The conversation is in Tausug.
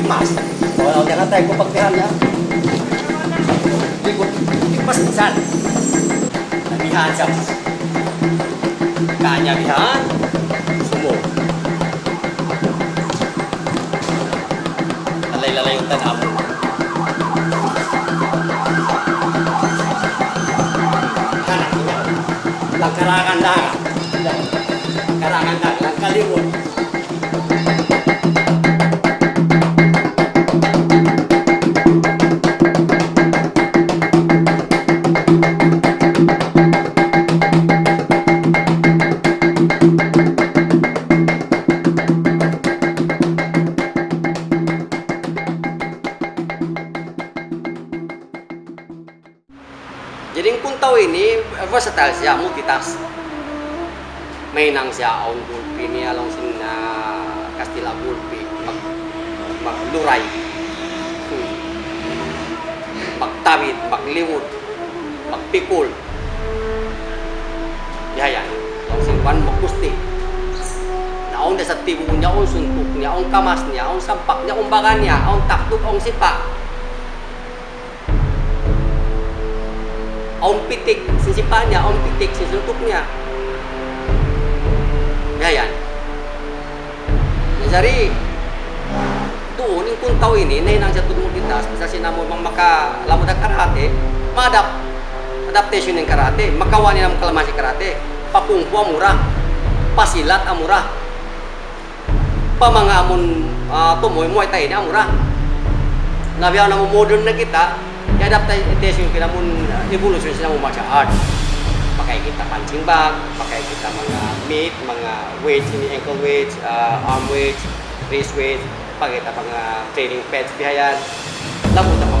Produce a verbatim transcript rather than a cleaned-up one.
Tigmas. Wala' na katay ku pagbihan niya. Di' ku, tigmas minsan. Nabihan siya. Kanya bihan. Sumo. Lalay-lalay in tanaw. Kanak niya. Langkarakan dagat. Langkarakan dagat. Langkaliwon. Jadi, in kuntaw ini, eh, versatile siya, multitask. Mahinang siya, awn gulpi niya, laung sin, ah, Kastila gulpi, mag-, magluray, hmm, magtawid, magliwud, magpikul. Bihayan, laung sin kuwan, maggusti. Na awn da sa tibu niya, awn suntuk niya, awn kamas niya, awn sampak niya, awn baga niya, awn taktuk, awn sipa'. Awn pitik sin sipa' niya, awn pitik sin suntuk niya. Bihayan. Jari, duun in kuntaw ini, nahinang siya tuud multitask, bisan sin amu bang makalamud ha karate, ma-adapt, adaptation in karate, makawa' niya in kalamahan sin karate, pa kung fu amura, pa silat amura. Pa manga amun, ah, tumoy, Muay Thai ini, amura. Na biya' na mu modern na kita, i-adapt ta-, adaptation kita amun, ah, evolution sin amun martial art. Pakay kita punching bag, pakay kita manga mitt, manga weights, ini ankle weights, ah, arm weights, wrist weights, pakay kita manga training pads, bihayan. Laung ta pa